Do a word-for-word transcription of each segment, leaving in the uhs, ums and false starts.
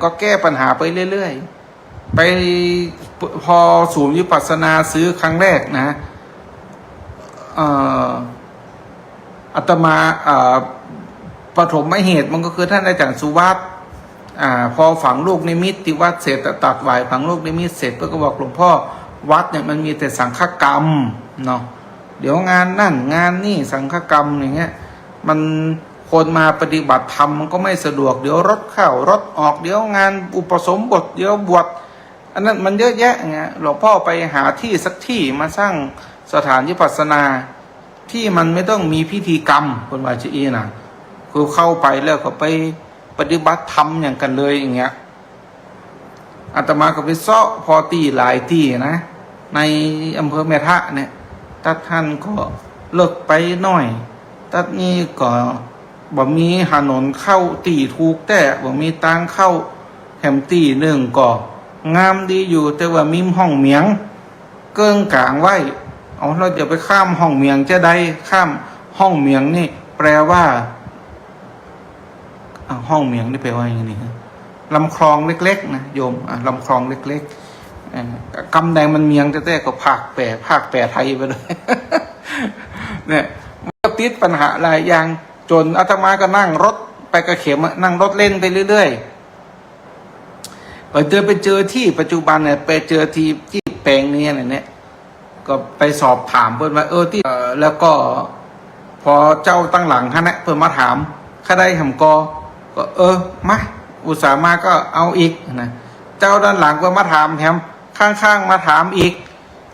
ก็แก้ปัญหาไปเรื่อยๆ ไป พอศูนย์วิปัสสนาซื้อครั้งแรกนะ เอ่อ อาตมา เอ่อ ปฐมเหตุมันก็คือท่านอาจารย์สุวัฒน์ อ่า พอฝังลูกนิมิตที่วัดเสร็จ ตัดหว่ายฝังลูกนิมิตเสร็จ เปิ้นก็บอกหลวงพ่อ วัดเนี่ยมันมีแต่สังฆกรรมเนาะ เดี๋ยวงานนั่นงานนี่สังฆกรรมอย่างเงี้ย มัน คนมาปฏิบัติธรรมมันก็ไม่สะดวก เดี๋ยวรถเข้ารถออก เดี๋ยวงานอุปสมบท เดี๋ยวบวช อันนั้นมันเยอะแยะเงี้ย หลวงพ่อไปหาที่สักที่มาสร้างสถานวิปัสสนา ที่มันไม่ต้องมีพิธีกรรม เปิ้นว่าจะอี้นะ คือเข้าไปแล้วก็ไปปฏิบัติธรรมอย่างกั๋นเลยอย่างเงี้ย อาตมาก็ไปเซาะผ่อตี้หลายตี้นะ ในอำเภอแม่ทะเนี่ย ตั๊ดหั้นก็เลิกไปหน้อย ตั๊ดนี้ก็บ่มีถนนเข้าตี้ถูกแต๊ บ่มีตางเข้า แถมตี้นึ่งก็งามดีอยู่ แต่ว่ามีฮ่องเหมียง เกิ้งก๋างไว้ เอา แล้วจะไปข้ามฮ่องเหมียงจะใด ข้ามฮ่องเหมียงนี่แปลว่า อ่ะ ฮ่องเหมียงนี่แปลว่าอย่างนี้ฮะ ลำคลองเล็กๆ นะโยม อ่ะ ลำคลองเล็กๆ เอ่อ กำแดงมันเหมียงแต๊ๆ ก็ผากแป๋ ผากแป๋ไทยไปเลย เนี่ย มันก็ติดปัญหาหลายอย่าง จ๋นอาตมาก็นั่งรถไปกะเข็มอะ นั่งรถเล่นไปเรื่อยๆ ไปเจอ ไปเจอตี้ปัจจุบันเนี่ย ไปเจอตี้ ตี้แปลงนี้เนี่ย ก็ไปสอบถามเปิ้นว่า เออ ตี้ เอ่อ แล้วก็ พอเจ้าตังหลังหั้นนะ เปิ้นมาถาม ข้าได้แถมก่อ ก็ เออ มา อุตส่าห์มาก็เอาอีกนะ เจ้าด้านหลังก็มาถามแถม ข้างๆ มาถามอีก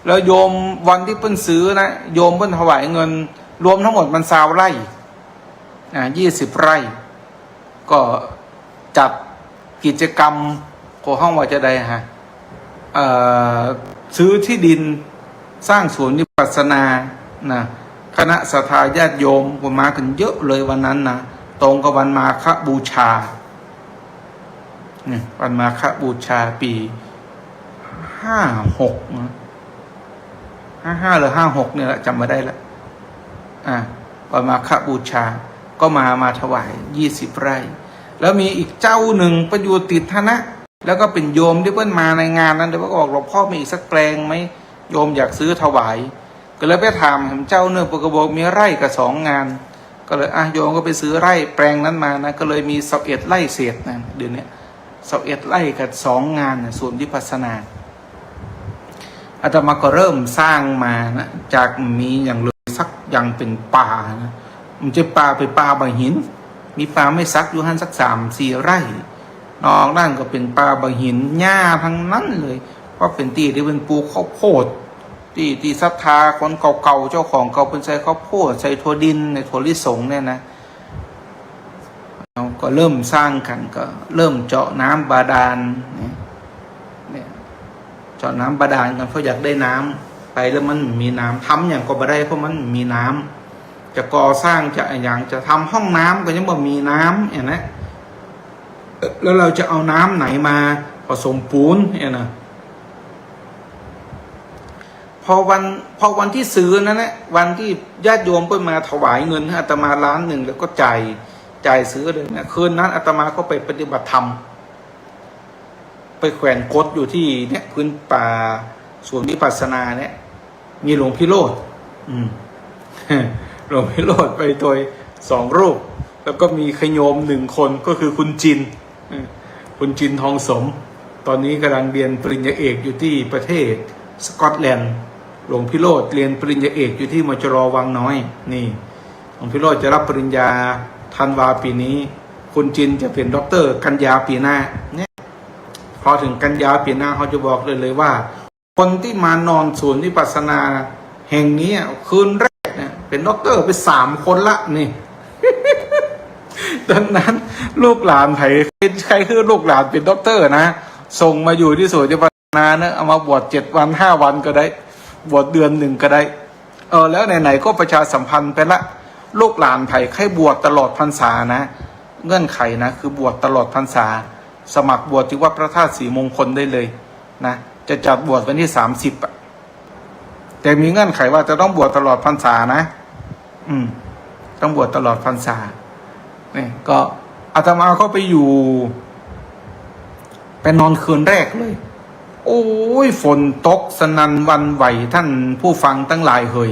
แล้วโยมวันตี้เปิ้นซื้อนะ โยมเปิ้นถวายเงิน รวมทั้งหมดมันซาวไร่ อ่า ยี่สิบไร่ ก็จัดกิจกรรม เขาฮ้องว่าจะใดฮะ เอ่อ ซื้อตี้ดินสร้างศูนย์วิปัสสนานะ คณะศรัทธาญาติโยมก็มากั๋นเยอะเลยวันนั้นนะ ตรงกับวันมาฆบูชา เนี่ย วันมาฆบูชาปี๋ห้าหกนะ ห้าห้าหรือห้าหกเนี่ยแหละ จ๋ำบ่ได้ละ อ่า วันมาฆบูชา ก็มา มาถวายยี่สิบไร่ แล้วมีอีกเจ้านึ่งเปิ้นอยู่ติดหั้นนะ แล้วก็เป๋นโยมตี้เปิ้นมาในงานนั้น เปิ้นก็บอก หลวงพ่อมีอีกสักแปลงไหม โยมอยากซื้อถวาย ก็เลยไปถามแถมเจ้านึ่ง เปิ้นก็บอกมีไร่กับสองงาน ก็เลย อ่ะ โยมก็ไปซื้อไร่แปลงนั้นมานะ ก็เลยมีสิบเอ็ดไร่เศษนะ เดี๋ยวนี้ สิบเอ็ดไร่กับสองงานนะ ศูนย์วิปัสสนา อาตมาก็เริ่มสร้างมานะ จากมีอย่างเลยสักอย่างเป๋นป่านะ มันจะป่าเป๋นป่าบ่าหิน มีป่าไม้สักอยู่หั้นสักสามสี่ไร่ นอกนั้นก็เป๋นป่าบ่าหิน หญ้าทั้งนั้นเลย เพราะเป๋นตี้ตี้เปิ้นปลูกข้าวโพด ตี้ ตี้ศรัทธาคนเก่าๆ เจ้าของเก่าเปิ้นใส่ข้าวโพด ใส่ถั่วดิน ในถั่วลิสงเนี่ยนะ เอา ก็เริ่มสร้างกั๋น ก็เริ่มเจาะน้ำบาดาลเนี่ย เนี่ย เจาะน้ำบาดาลกั๋น เพราะอยากได้น้ำ ไปแล้วมันบ่มีน้ำ ทำหยังก็บ่ได้ เพราะมันบ่มีน้ำ จะก่อสร้าง จะอะหยัง จะทำห้องน้ำก็ยังบ่มีน้ำอย่างนั้น แล้วเราจะเอาน้ำไหนมาผสมปูนเนี่ยนะ พอวัน พอวันตี้ซื้อนั้นแหละ วันตี้ญาติโยมเปิ้นมาถวายเงินให้อาตมาล้านนึ่ง แล้วก็จ่าย จ่ายซื้อเลยนะ คืนนั้นอาตมาก็ไปปฏิบัติธรรม ไปแขวนกรดอยู่ตี้เนี่ย พื้นป่า ศูนย์วิปัสสนาเนี่ย มีหลวงพี่โรจน์ อืม หลวงพี่โรจน์ไปโตยสองรูป แล้วก็มีขะโยมหนึ่งคน ก็คือคุณจิน เออ คุณจิน ทองสม ตอนนี้กำลังเรียนปริญญาเอกอยู่ตี้ประเทศสกอตแลนด์ หลวงพี่โรจน์เรียนปริญญาเอกอยู่ตี้ มจร วังน้อย นี่ หลวงพี่โรจน์จะรับปริญญาธันวาปี๋นี้ คุณจินจะเป๋นด็อกเตอร์กันยาปี๋หน้า เนี่ย พอเถิงกันยาปี๋หน้า เฮาจะบอกได้เลยว่า คนตี้มานอนศูนย์วิปัสสนาแห่งนี้อะ คืนแรกเนี่ย เป๋นด็อกเตอร์ไปสามคนละนี่ ดังนั้นลูกหลานใผ ใผใค่หื้อลูกหลานเป๋นด็อกเตอร์นะ ส่งมาอยู่ตี้ศูนย์วิปัสสนาเนอะ เอามาบวชเจ็ดวันห้าวันก็ได้ บวชเดือนนึ่งก็ได้ เออ แล้วไหนๆ ก็ประชาสัมพันธ์ไปละ ลูกหลานใผใค่บวชตลอดพรรษานะ เงื่อนไขนะ คือบวชตลอดพรรษา สมัครบวชตี้วัดพระธาตุศรีมงคลได้เลยนะ จะจัดบวชวันตี้สามสิบอะ แต่มีเงื่อนไขว่าจะต้องบวชตลอดพรรษานะ อืม ต้องบวชตลอดพรรษา นี่ก็อาตมาก็ไปอยู่ ไปนอนคืนแรกเลย โอ้ย ฝนตกสนั่นหวั่นไหว ท่านผู้ฟังตังหลายเหย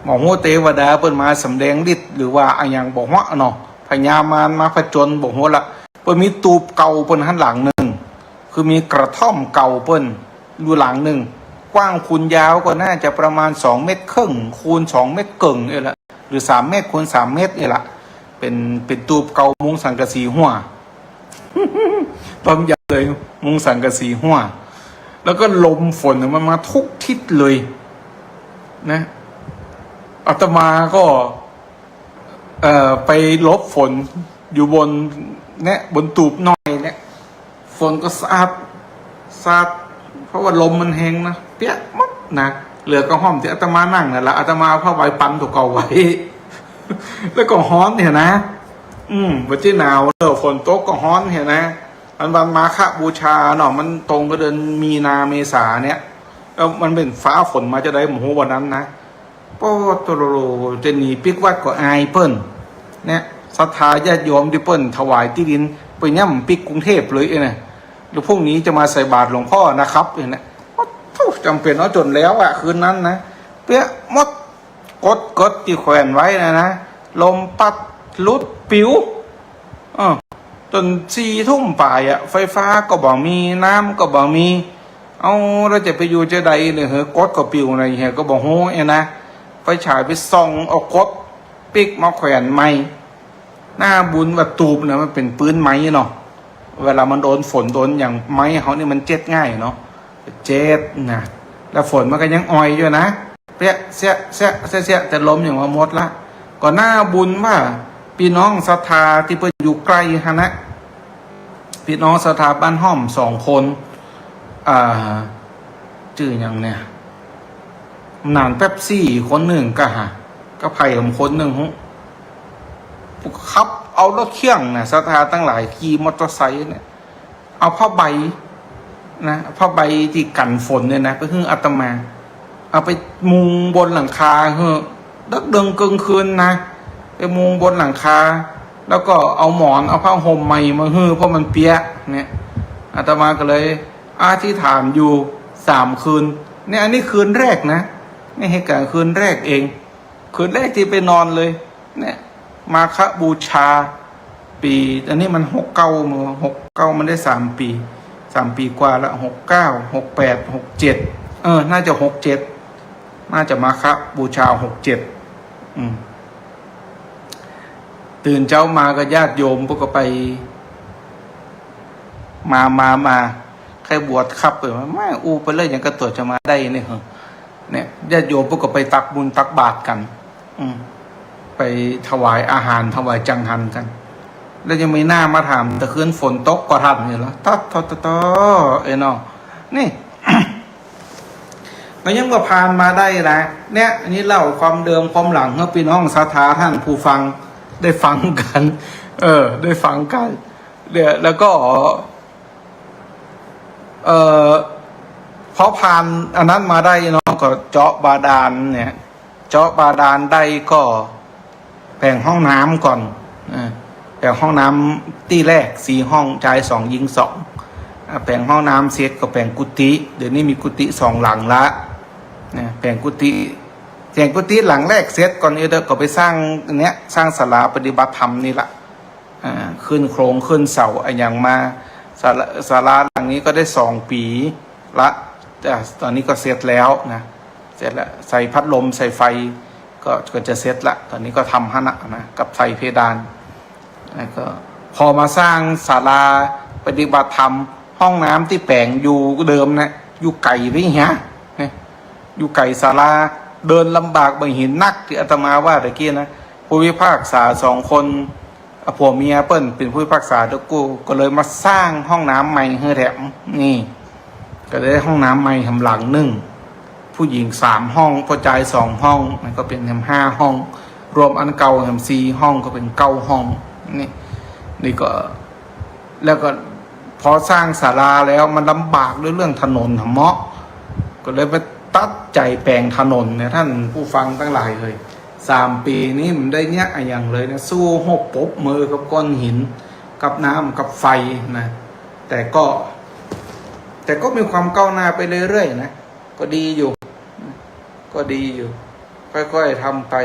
บ่ฮู้เตวดาเปิ้นมาสำแดงฤทธิ์หรือว่าอะหยังบ่ฮู้เนาะ พญามารมาผจญบ่ฮู้ละ เปิ้นมีตูบเก่าเปิ้นหั้นหลังนึ่ง คือมีกระท่อมเก่าเปิ้นอยู่หลังนึ่ง กว้างคูณยาวก็น่าจะประมาณสองเมตรครึ่งคูณสองเมตรเกิ่งเอ้ยละ หรือสามเมตรคูณสามเมตรเอ้ยละ เป๋น เป๋นตูบเก่ามุงสังกะสีหั้ว ปั๊มใหญ่เลย มุงสังกะสีหั้ว แล้วก็ลมฝนน่ะมันมาทุกทิศเลยนะ อาตมาก็ เอ่อ ไปหลบฝนอยู่บนเนี่ย บนตูบน้อยเนี่ย ฝนก็สาด สาด เพราะว่าลมมันแฮงนะ เปียกหมดนะ เหลือก็ห้อมตี้อาตมานั่งนั่นละ อาตมาเอาผ้าใบปันตั๋วเก่าไว้ แล้วก็ฮ้อนเนี่ยนะ อืม บ่ใจ้หนาวเด้อ ฝนตกก็ฮ้อนเนี่ยนะ มันวันมาฆบูชาเนาะ มันตรงกับเดือนมีนาเมษาเนี่ย แล้วมันเป๋นฟ้าฝนมาจาใดบ่ฮู้วันนั้นนะ โป้โตโลโล จะหนีปิ๊กวัดก็อายเปิ้น เนี่ย ศรัทธาญาติโยมตี้เปิ้นถวายตี้ดิน ไปย่ำปิ๊กกรุงเทพฯเลยเอ้ยนะ แล้วพรุ่งนี้จะมาใส่บาตรหลวงพ่อนะครับ เนี่ยนะ โอ้โธ่ จ๋ำเป๋นเอาจ๋นแล้วอะ คืนนั้นนะ เปียกหมด กด กดตี้แขวนไว้นะนะ ลมปั๊ดหลุดปิ๋ว เออ จ๋นสี่ทุ่มป๋ายอะ ไฟฟ้าก็บ่มี น้ำก็บ่มี เอา แล้วจะไปอยู่จาใดเนี่ย เหอะ กดก็ปิ๋วไหนเหอะ ก็บ่ฮู้เอ้ยนะ ไฟฉายไปส่องเอากดปิ๊กมาแขวนใหม่ หน้าบุญว่าตูบน่ะมันเป๋นปื๊นไม้เนาะ เวลามันโดนฝนโดนหยัง ไม้เฮานี่มันเจ็ดง่ายเนาะ เจ็ดนะ แล้วฝนมันก็ยังอ่อยอยู่นะ เปียกเสีย เสีย เสีย เสีย แต่ลมหยังว่าหมดละ ก็หน้าบุญว่าปี้น้องศรัทธาตี้เปิ้นอยู่ใก้หั้นนะ ปี้น้องศรัทธาบ้านห้อมสองคน อ่า จื้อหยังเนี่ย หนานเป๊ปซี่คนนึ่งกะหา กะใผหำคนนึ่ง ขับเอารถเคี่ยงนะ ศรัทธาตังหลายขี่มอเตอร์ไซค์เนี่ย เอาผ้าใบนะ ผ้าใบตี้กั๋นฝนเนี่ยนะ ไปหื้ออาตมา เอาไปมุงบนหลังคาหื้อ ดึกเดิงเกิงคืนนะ ไปมุงบนหลังคา แล้วก็เอาหมอน เอาผ้าห่มใหม่มาหื้อ เพราะมันเปียกเนี่ย อาตมาก็เลยอธิษฐานอยู่สามคืน เนี่ย อันนี้คืนแรกนะ นี่เหตุก๋ารณ์คืนแรกเอง คืนแรกตี้ไปนอนเลย เนี่ย มาฆบูชา ปี๋ อันนี้มันหกเก้า เมื่อหกเก้ามันได้สามปี๋ สามปี๋กว่าละ หกเก้า หกแปด หกเจ็ด เออ น่าจะหกเจ็ด น่าจะมาฆบูชาหกเจ็ด อืม ตื่นเจ๊ามาก็ญาติโยมพวกก็ไป มา มา มา ใค่บวชครับ เปิ้นว่า แม่ อู้ไปเลย หยังกะตั๋วจะมาได้เนี่ยเหอะ เนี่ย ญาติโยมพวกก็ไปตักบุญตักบาตรกั๋น อืม ไปถวายอาหาร ถวายจังหันกั๋น แล้วยังมีหน้ามาถาม ตะคืนฝนตกก็ทันอยู่ละ ตะ ตะ ตะ ตะ เอ้ยเนาะ นี่ ก็ยังว่าผ่านมาได้นะ เนี่ย อันนี้เล่าความเดิมความหลังหื้อปี้น้องศรัทธาท่านผู้ฟังได้ฟังกั๋น เออ ได้ฟังกั๋น เดี๋ยว แล้วก็ เอ่อ พอผ่านอันนั้นมาได้เนาะ ก็เจาะบาดาลเนี่ย เจาะบาดาลได้ก็แป๋งห้องน้ำก่อน อ่า แป๋งห้องน้ำตี้แรกสี่ห้อง จายสอง ญิงสอง อ่า แป๋งห้องน้ำเสร็จก็แป๋งกุฏิ เดี๋ยวนี้มีกุฏิสองหลังละ นะ แป๋งกุฏิ แป๋งกุฏิหลังแรกเสร็จก่อน เดี๋ยวก็ไปสร้างเนี้ย สร้างศาลาปฏิบัติธรรมนี่ละ อ่า ขึ้นโครงขึ้นเสาอะหยังมา ศาลา ศาลาหลังนี้ก็ได้สองปี๋ละ แต่ต๋อนนี้ก็เสร็จแล้วนะ เสร็จแล้ว ใส่พัดลม ใส่ไฟ ก็ ก็จะเสร็จละ ต๋อนนี้ก็ทำหั้นน่ะนะ กับใส่เพดาน แล้วก็พอมาสร้างศาลาปฏิบัติธรรม ห้องน้ำตี้แป๋งอยู่เดิมนะ อยู่ไก๋ไปเหีย เนี่ย อยู่ไก๋ศาลา เดินลำบากบ่าหินนัก ตี้อาตมาว่าตะกี้นะ ผู้พิพากษาสองคน อ่ะ ผัวเมียเปิ้นเป๋นผู้พิพากษาตะกู้ ก็เลยมาสร้างห้องน้ำใหม่หื้อแถม นี่ ก็ได้ห้องน้ำใหม่แถมหลังนึ่ง ผู้หญิงสามห้อง ผู้จายสองห้อง มันก็เป๋นแถมห้าห้อง รวมอันเก่าแถมสี่ห้อง ก็เป๋นเก้าห้อง นี่ นี่ก็ แล้วก็พอสร้างศาลาแล้วมันลำบากด้วยเรื่องถนนหะเมาะ ก็เลยไปตัดใจ๋แป๋งถนนเนี่ย ท่านผู้ฟังตังหลายเอย สามปี๋นี้บ่ได้เยียะอะหยังเลยนะ สู้ฮบปรบมือกับก้อนหิน กับน้ำ กับไฟนะ แต่ก็ แต่ก็มีความก้าวหน้าไปเรื่อยๆ นะ ก็ดีอยู่ ก็ดีอยู่ ค่อยๆ ทำไป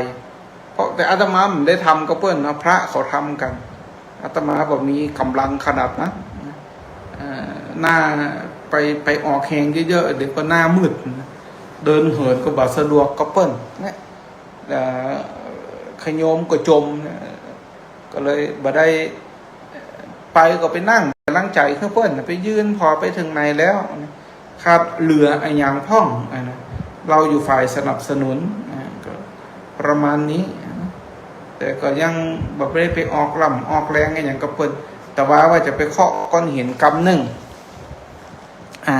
เพราะแต่อาตมาบ่ได้ทำกับเปิ้นเนาะ พระเขาทำกั๋น อาตมาบ่มีก๋ำลังขนาดนั้น เอ่อ หน้าไป ไปออกแฮงเยอะๆ เดี๋ยวก็หน้ามืด เดินเหินก็บ่สะดวกกับเปิ้นเนี่ย เอ่อ ขะโยมก็จมเนี่ย ก็เลยบ่ได้ไป ก็ไปนั่ง หลังใจ๋คือเปิ้นน่ะ ไปยื่นผ่อไปเถิงไหนแล้ว ขาดเหลืออะหยังพ่องอะนะ เฮาอยู่ฝ่ายสนับสนุน อ่า ก็ประมาณนี้ แต่ก็ยังบ่ได้ไปออกล่ำออกแฮงอะหยังกับเปิ้น แต่ว่า ว่าจะไปเคาะก้อนหินกำนึ่ง อ่า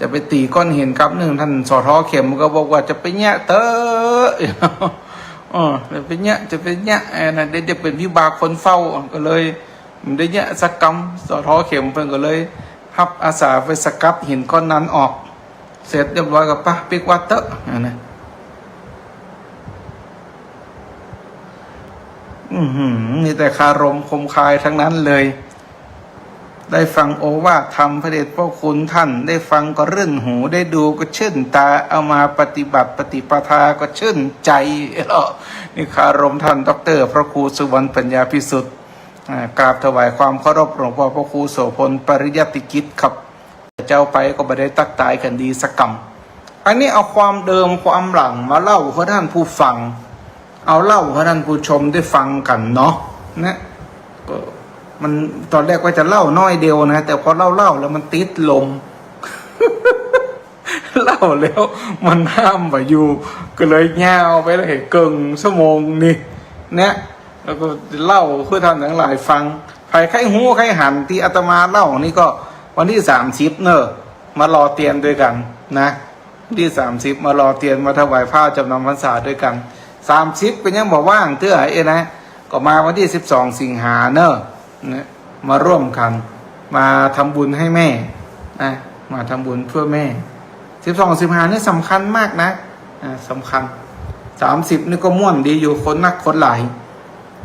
จะไปตี๋ก้อนหินกำนึ่ง ท่าน สท.เข็มก็บอกว่า จะไปเยียะเต๊อะ เออ จะไปเยียะ จะไปเยียะ เออ นะ เดี๋ยวจะเป๋นวิบากคนเฝ้า ก็เลยบ่ได้เยียะสักกำ สท.เข็มเปิ้นก็เลยฮับอาสาไปสกัดหินก้อนนั้นออก เสร็จเรียบร้อยก็ปะปิ๊กวัดเต๊อะ อะนะ อื้อหือ มีแต่คารมคมคายทั้งนั้นเลย ได้ฟังโอวาทธรรมพระเดชพระคุณท่าน ได้ฟังก็รื่นหู ได้ดูก็ชื่นตา เอามาปฏิบัติปฏิปทาก็ชื่นใจ๋ นี่คารมท่านด็อกเตอร์พระครูสุวรรณปัญญาภิสุทธิ์ อ่า กราบถวายความเคารพหลวงพ่อพระครูโสภณ ปริยัติกิจครับ เจ้าไปก็บ่ได้ตั๊กตายกั๋นดีสักกำ อันนี้เอาความเดิมความหลังมาเล่าหื้อท่านผู้ฟัง เอาเล่าหื้อท่านผู้ชมได้ฟังกั๋นเนาะ นะ ก็มันต๋อนแรกว่าจะเล่าน้อยเดียวนะ แต่พอเล่าๆ แล้วมันติดลม เล่าแล้วมันห้ามบ่อยู่ ก็เลยยาวไปแล้ว เห็นเกิ่งชั่วโมงนี่ เนี่ย แล้วก็เล่าหื้อท่านตังหลายฟัง ใผใค่ฮู้ใค่หันตี้อาตมาเล่านี่ก็วันตี้สามสิบเน่อ มารอเตียนตวยกั๋นนะ วันตี้สามสิบมารอเตียน มาถวายผ้าจำนำพรรษาตวยกั๋น สามสิบก็ยังบ่ว่างเตื้อเอ้ยนะ ก็มาวันตี้สิบสองสิงหาเน่อ นะ มาร่วมกั๋น มาทำบุญหื้อแม่ นะ มาทำบุญเพื่อแม่ สิบสองสิงหานี่สำคัญมากนะ อ่า สำคัญ สามสิบนี่ก็ม่วนดีอยู่ คนนักคนหลาย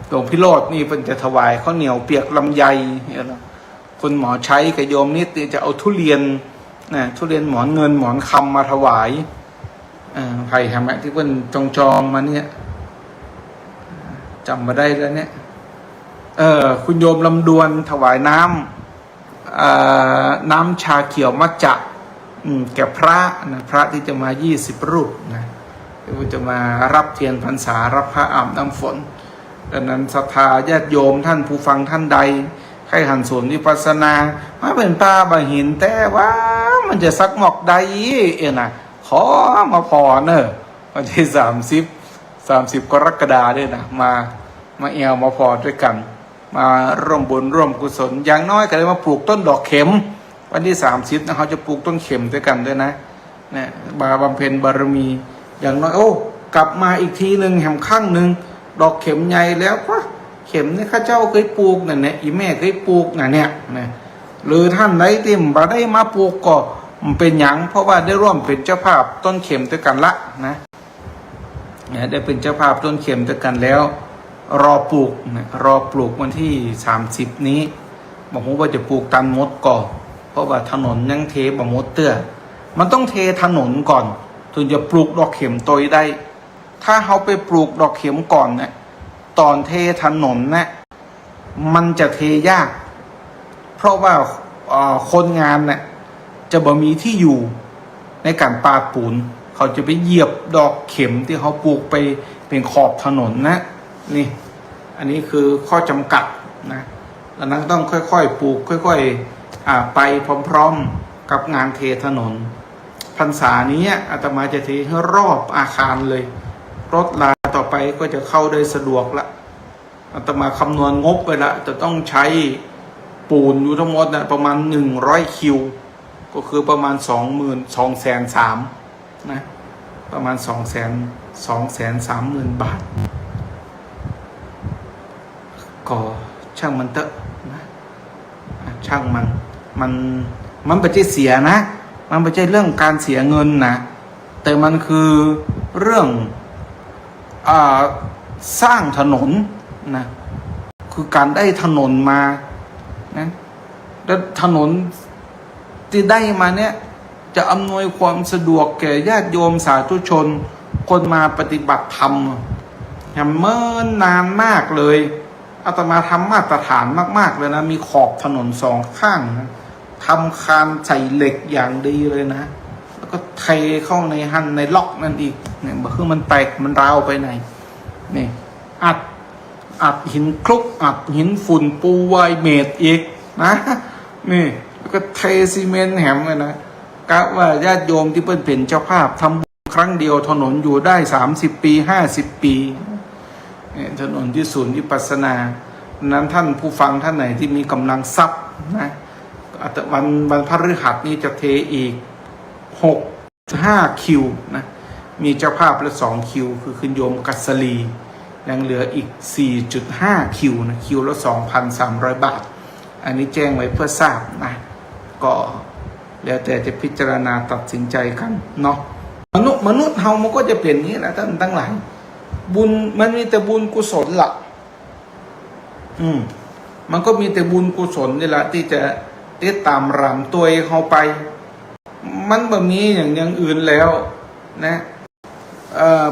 หลวงพี่โรจน์นี่เปิ้นจะถวายข้าวเหนียวเปียกลำไย เนี่ยนะ คุณหมอชัยกับโยมนิดนี่จะเอาทุเรียน นะ ทุเรียนหมอนเงินหมอนคำมาถวาย เอ่อ ใผแหมตี้เปิ้นจองๆ มาเนี่ย จ๋ำบ่ได้แล้วเนี่ย เอ่อ คุณโยมลำดวนถวายน้ำ เอ่อ น้ำชาเขียวมัจจะ อืม แก่พระนะ พระตี้จะมายี่สิบรูปนะ ตี้จะมาฮับเตียนพรรษา ฮับพระอาบน้ำฝน ดังนั้นศรัทธาญาติโยมท่านผู้ฟังท่านใด ใค่หันศูนย์วิปัสสนา มาเป๋นป้าบ่าหิน แต่ว่ามันจะสักหมอกใดเอ้ยนะ ขอมาผ่อเน่อ วันตี้สามสิบ สามสิบกรกฎาคมเนี่ยนะ มา มาแอ่วมาผ่อตวยกั๋น มาร่วมบุญร่วมกุศล อย่างน้อยก็ได้มาปลูกต้นดอกเข็ม วันตี้สามสิบนะ เฮาจะปลูกต้นเข็มตวยกั๋นตวยนะ เนี่ย มาบำเพ็ญบารมี อย่างน้อย โอ้ กลับมาอีกทีนึ่ง แหมครั้งนึ่ง ดอกเข็มใหญ่แล้ว วะ เข็มนี่ข้าเจ้าเกยปลูกนั่นเนี่ย อี่แม่เกยปลูกนั่นเนี่ย นะ หรือท่านใดตี้บ่ได้มาปลูกก็บ่เป๋นหยัง เพราะว่าได้ร่วมเป๋นเจ้าภาพต้นเข็มตวยกั๋นละนะ เนี่ย ได้เป๋นเจ้าภาพต้นเข็มตวยกั๋นแล้ว รอปลูกนะ รอปลูกวันตี้สามสิบนี้ บ่ฮู้ว่าจะปลูกตันหมดก่อ เพราะว่าถนนยังเทบ่หมดเตื้อ มันต้องเทถนนก่อน ถึงจะปลูกดอกเข็มตวยได้ ถ้าเฮาไปปลูกดอกเข็มก่อนเนี่ย ต๋อนเทถนนเนี่ย มันจะเทยาก เพราะว่า เอ่อ คนงานเนี่ย จะบ่มีตี้อยู่ในก๋านปาดปู๋น เขาจะไปเหยียบดอกเข็มตี้เฮาปลูกไปเป๋นขอบถนนนะ นี่ อันนี้คือข้อจ๋ำกัดนะ ดังนั้นต้องค่อยๆ ปลูก ค่อยๆ อ่า ไปพร้อมๆ กับงานเทถนน พรรษานี้อาตมาจะเทหื้อรอบอาคารเลย รถลาต่อไปก็จะเข้าได้สะดวกละ อาตมาคำนวณงบไว้ละ จะต้องใจ๊ปู๋นอยู่ตังหมดนะ ประมาณหนึ่งร้อยคิว ก็คือประมาณสองหมื่น สองแสนสามนะ ประมาณสองแสน สองแสนสามหมื่นบาท ก็ช่างมันเต๊อะนะ อ่ะ ช่างมัน มัน มันบ่ใจ้เสียนะ มันบ่ใจ้เรื่องก๋านเสียเงินนะ แต่มันคือเรื่อง อ่า สร้างถนนนะ คือก๋านได้ถนนมานะ แล้วถนนตี้ได้มาเนี่ย จะอำนวยความสะดวกแก่ญาติโยมสาธุชน คนมาปฏิบัติธรรม แหมเมินนานมากเลย อาตมาทำมาตรฐานมากๆเลยนะ มีขอบถนนสองข้างนะ ทำคานใส่เหล็กอย่างดีเลยนะ แล้วก็เทเข้าในหั้นในล็อกนั้นอีก เนี่ย บ่หื้อมันแตกมันร้าวไปไหน นี่ อัด อัดหินคลุก อัดหินฝุ่น ปูวายเมทอีกนะ นี่ แล้วก็เทซีเมนต์แหมเลยนะ กะว่าญาติโยมตี้เปิ้นเป๋นเจ้าภาพทำบุญครั้งเดียว ถนนอยู่ได้สามสิบปี ห้าสิบปี เนี่ย ถนนตี้ศูนย์วิปัสสนา นั้นท่านผู้ฟังท่านไหนตี้มีก๋ำลังทรัพย์นะ อาต- วัน- วันพฤหัสนี้จะเทอีก หกจุดห้า คิวนะ มีเจ้าภาพละสองคิว คือคุณโยมกัสลี ยังเหลืออีก สี่จุดห้า คิวนะ คิวละ สองพันสามร้อย บาท อันนี้แจ้งไว้เพื่อทราบนะ ก็แล้วแต่จะพิจารณาตัดสินใจกั๋นเนาะ มนุษย์- มนุษย์เฮามันก็จะเป๋นอย่างนี้แหละ ต้านตังหลาย บุญมันมีแต่บุญกุศลละ อืม มันก็มีแต่บุญกุศลนี่แหละ ตี้จะติดต๋ามหลามตวยเฮาไป มันบ่มีอย่าง อย่างอื่นแล้วนะ เอ่อ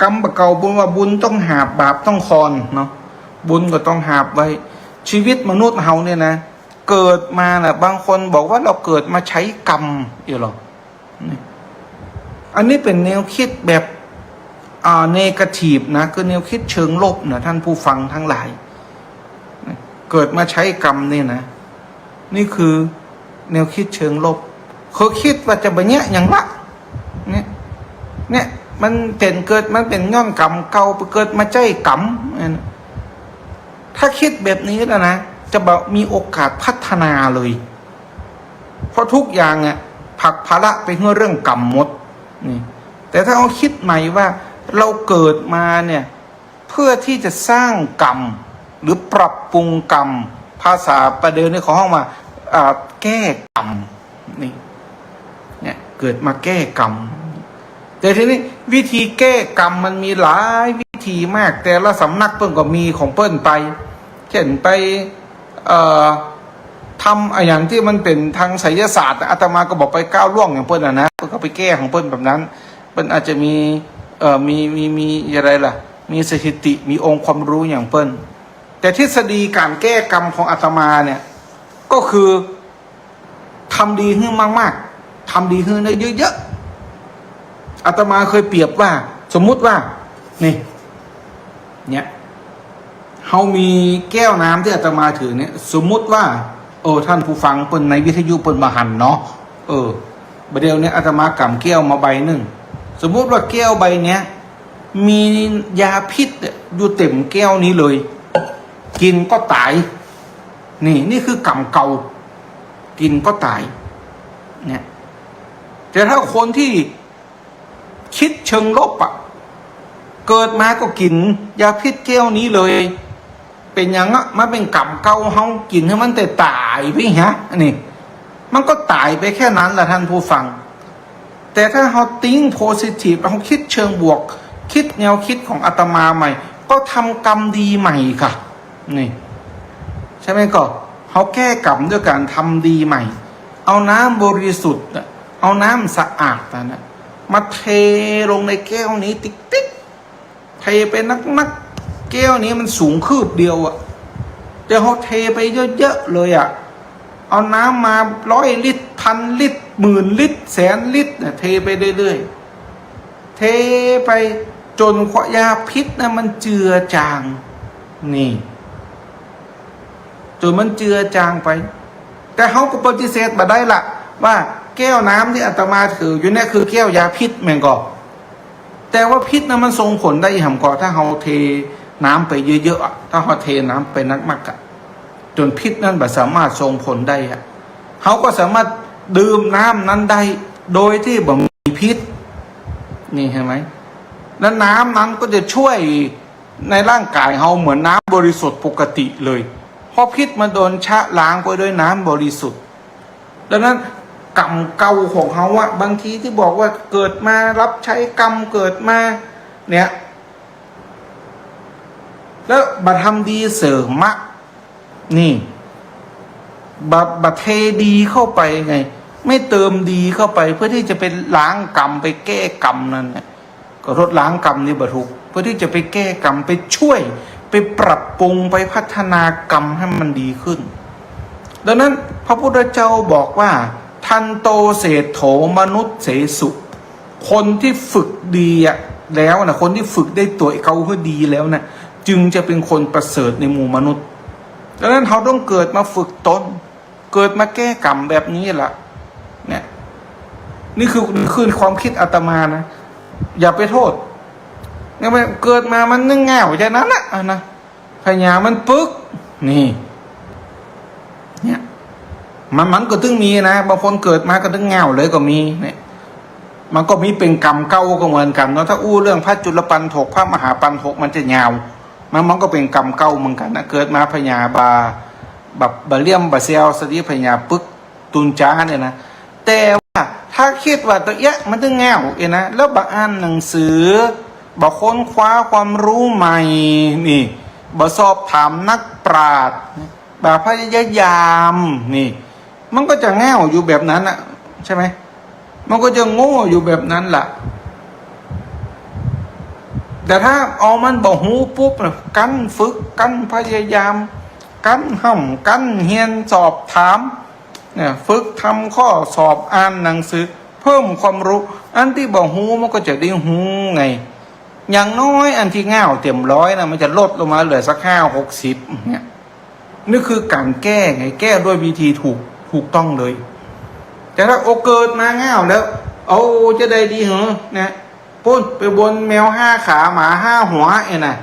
กำบ่าเก่าบุญว่าบุญต้องหาบ บาปต้องคอนเนาะ บุญก็ต้องหาบไว้ ชีวิตมนุษย์เฮาเนี่ยนะ เกิดมาน่ะ บางคนบอกว่าเฮาเกิดมาใจ๊กรรมอยู่หรอ นี่ อันนี้เป๋นแนวคิดแบบ อ่า เนกาทีฟนะ คือแนวคิดเชิงลบนะ ท่านผู้ฟังทั้งหลาย เกิดมาใจ๊กรรมนี่นะ นี่คือแนวคิดเชิงลบ คือคิดว่าจะบ่เยียะหยังละ เนี่ย เนี่ย มันเป๋นเกิด มันเป๋นย้อนกรรมเก่า ไปเกิดมาใจ๊กรรม เนี่ย ถ้าคิดแบบนี้แล้วนะ จะบ่มีโอกาสพัฒนาเลย เพราะทุกอย่างอะ ผลักภาระไปหื้อเรื่องกรรมหมด นี่ แต่ถ้าเฮาคิดใหม่ว่า เฮาเกิดมาเนี่ย เพื่อที่จะสร้างกรรม หรือปรับปรุงกรรม ภาษาประเดี๋ยวนี้เขาฮ้องว่า อ่า แก้กรรม นี่ เนี่ย เกิดมาแก้กรรม แต่ทีนี้วิธีแก้กรรมมันมีหลายวิธีมาก แต่ละสำนักเปิ้นก็มีของเปิ้นไป เช่นไป เอ่อ ทำอะหยังตี้มันเป๋นตางไสยศาสตร์ อาตมาก็บ่ไปก้าวล่วงอย่างเปิ้นอะนะ เปิ้นก็ไปแก้ของเปิ้นแบบนั้น เปิ้นอาจจะมี เอ่อ มี มี มีอะไรล่ะ มีสถิติ มีองค์ความรู้อย่างเปิ้น แต่ทฤษฎีก๋านแก้กรรมของอาตมาเนี่ย ก็คือ ทำดีหื้อมากๆ ทำดีหื้อเยอะๆ อาตมาเคยเปรียบว่า สมมุติว่า นี่ เนี่ย เฮามีแก้วน้ำตี้อาตมาถือเนี่ย สมมุติว่า โอ้ ท่านผู้ฟังเปิ้นในวิทยุเปิ้นบ่หันเนาะ เออ บ่าเดี่ยวนี้อาตมากำแก้วมาใบนึ่ง สมมุติว่าแก้วใบเนี้ย มียาพิษอะอยู่เต็มแก้วนี้เลย กิ๋นก็ต๋าย นี่ นี่คือกรรมเก่า กิ๋นก็ต๋าย เนี่ย แต่ถ้าคนตี้คิดเชิงลบอะ เกิดมาก็กิ๋นยาพิษแก้วนี้เลย เป๋นหยังอะ มันเป๋นกรรมเก่าเฮา กิ๋นหื้อมันต๋ายๆ ไปหะ อันนี้ มันก็ต๋ายไปแค่นั้นแหละท่านผู้ฟัง แต่ถ้าเฮา think positive เฮาคิดเชิงบวก คิดแนวคิดของอาตมาใหม่ ก็ทำกรรมดีใหม่ค่ะ นี่ ใช่ไหม ก็เฮาแก้กรรมด้วยก๋านทำดีใหม่ เอาน้ำบริสุทธิ์น่ะ เอาน้ำสะอาดน่ะ มาเทลงในแก้วนี้ติ๊กๆ เทไปนักๆ แก้วนี้มันสูงคืบเดียวอะ แต่เฮาเทไปเยอะๆ เลยอะ เอาน้ำมาร้อยลิตร พันลิตร หมื่นลิตร แสนลิตรน่ะ เทไปเรื่อยๆ เทไปจ๋นกว่ายาพิษน่ะมันเจือจาง นี่ จ๋นมันเจือจางไป แต่เฮาก็ปฏิเสธบ่ได้ละ ว่าแก้วน้ำตี้อาตมาถืออยู่เนี่ยคือแก้วยาพิษแม่นก่อ แต่ว่าพิษนั้นมันส่งผลได้หำก่อ ถ้าเฮาเทน้ำไปเยอะๆ อะ ถ้าเฮาเทน้ำไปนักๆ อะ จ๋นพิษนั้นบ่สามารถส่งผลได้อะ เฮาก็สามารถดื่มน้ำนั้นได้ โดยตี้บ่มีพิษ นี่เห็นไหม แล้วน้ำนั้นก็จะช่วยในร่างกายเฮาเหมือนน้ำบริสุทธิ์ปกติเลย เพราะพิษมันโดนชะล้างไปด้วยน้ำบริสุทธิ์ ดังนั้นกรรมเก่าของเฮาอะ บางทีตี้บอกว่าเกิดมารับใช้กรรม เกิดมาเนี่ย แล้วบ่ทำดีเสริมอะ นี่ บ่ บ่เทดีเข้าไปไง ไม่เติมดีเข้าไป เพื่อที่จะไปล้างกรรม ไปแก้กรรมนั่นแหละ ก็ลดล้างกรรมนี่บ่ถูก เพื่อที่จะไปแก้กรรม ไปช่วย ไปปรับปรุง ไปพัฒนากรรมให้มันดีขึ้น ดังนั้นพระพุทธเจ้าบอกว่า ทันโตเศรษโถมนุสเสสุ คนที่ฝึกดีอะแล้วนะ คนที่ฝึกได้ตั๋วเก่าหื้อดีแล้วนะ จึงจะเป็นคนประเสริฐในหมู่มนุษย์ ดังนั้นเฮาต้องเกิดมาฝึกตน เกิดมาแก้กรรมแบบนี้ล่ะ เนี่ย นี่คือ คือความคิดอาตมานะ อย่าไปโทษ เนี่ย มันเกิดมามันนึ่งง่าวแค่นั้นแหละอะนะ พญามันปึก นี่ เนี่ย มัน มันก็ตึงมีนะ บางคนเกิดมาก็ตึงง่าวเลยก็มี เนี่ย มันก็มีเป๋นกรรมเก่าก็เหมือนกั๋นเนาะ ถ้าอู้เรื่องพระจุลปัณโฑก พระมหาปัณโฑก มันจะยาว มัน มันก็เป๋นกรรมเก่าเหมือนกั๋นนะ เกิดมาพญาบ่า บ่า บ่าเลี้ยม บ่าแซว สติพญาปึก ตุนจาเนี่ยนะ แต่ว่าถ้าคิดว่าตั๋วเอี้ยมันตึงง่าวเองนะ แล้วบ่อ่านหนังสือ บ่ค้นคว้าความรู้ใหม่นี่ บ่สอบถามนักปราชญ์ บ่พยายามนี่ มันก็จะง่าวอยู่แบบนั้นน่ะ ใช่ไหม มันก็จะโง่อยู่แบบนั้นล่ะ แต่ถ้าเอามันบ่ฮู้ปุ๊บน่ะ กั๋นฝึก กั๋นพยายาม กั๋นฮ่ำ กั๋นเฮียน สอบถาม เนี่ย ฝึกทำข้อสอบ อ่านหนังสือ เพิ่มความรู้ อันตี้บ่ฮู้มันก็จะได้ฮู้ไง อย่างน้อยอันตี้ง่าวเต็มร้อยน่ะ มันจะลดลงมาเหลือสักห้าหกสิบเนี่ย นี่คือก๋านแก้ไง แก้ด้วยวิธีถูก ถูกต้องเลย แต่ถ้าโอเกิดมาง่าวแล้ว เอาจะได้ดีเหรอนะ ปู๊นไปบนแมวห้าขา หมาห้าหัวเองนะ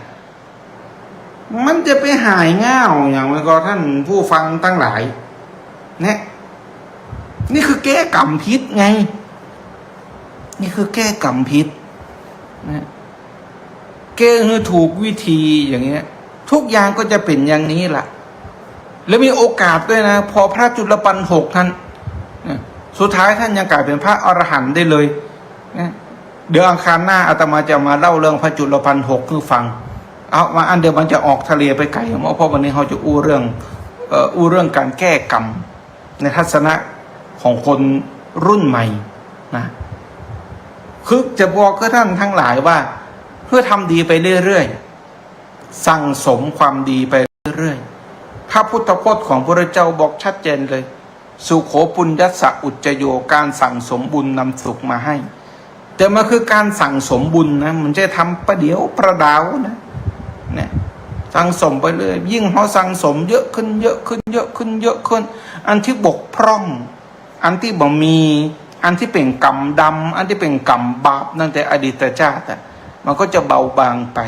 มันจะไปหายง่าวอย่างนั้นก่อ ท่านผู้ฟังตังหลาย เนี่ย นี่คือแก้กรรมผิดไง นี่คือแก้กรรมผิดนะ แก้หื้อถูกวิธีอย่างเงี้ย ทุกอย่างก็จะเป๋นอย่างนี้ล่ะ แล้วมีโอกาสด้วยนะ พอพระจุลปัณโฑกท่านนะ สุดท้ายท่านยังก๋ายเป๋นพระอรหันต์ได้เลยนะ เดี๋ยวอังคารหน้าอาตมาจะมาเล่าเรื่องพระจุลปัณโฑกหื้อฟัง เอามาอันเดียวมันจะออกทะเลไปไก๋ เพราะวันนี้เฮาจะอู้เรื่อง เอ่อ อู้เรื่องก๋านแก้กรรม ในทัศนะของคนรุ่นใหม่นะ คือจะบอกกับท่านทั้งหลายว่า เพื่อทำดีไปเรื่อยๆ สั่งสมความดีไปเรื่อยๆ พระพุทธพจน์ของพระพุทธเจ้าบอกชัดเจนเลย สุโขปุญญัสสะอุจจโย การสั่งสมบุญนำสุขมาให้ แต่มันคือการสั่งสมบุญนะ มันจะทำประเดี๋ยวประดาวนะ เนี่ย สั่งสมไปเรื่อย ยิ่งเฮาสั่งสมเยอะขึ้น เยอะขึ้น เยอะขึ้น เยอะขึ้น อันตี้บกพร่อง อันตี้บ่มี อันตี้เป๋นกรรมดำ อันตี้เป๋นกรรมบาปตั้งแต่อดีตชาติอะ มันก็จะเบาบางไป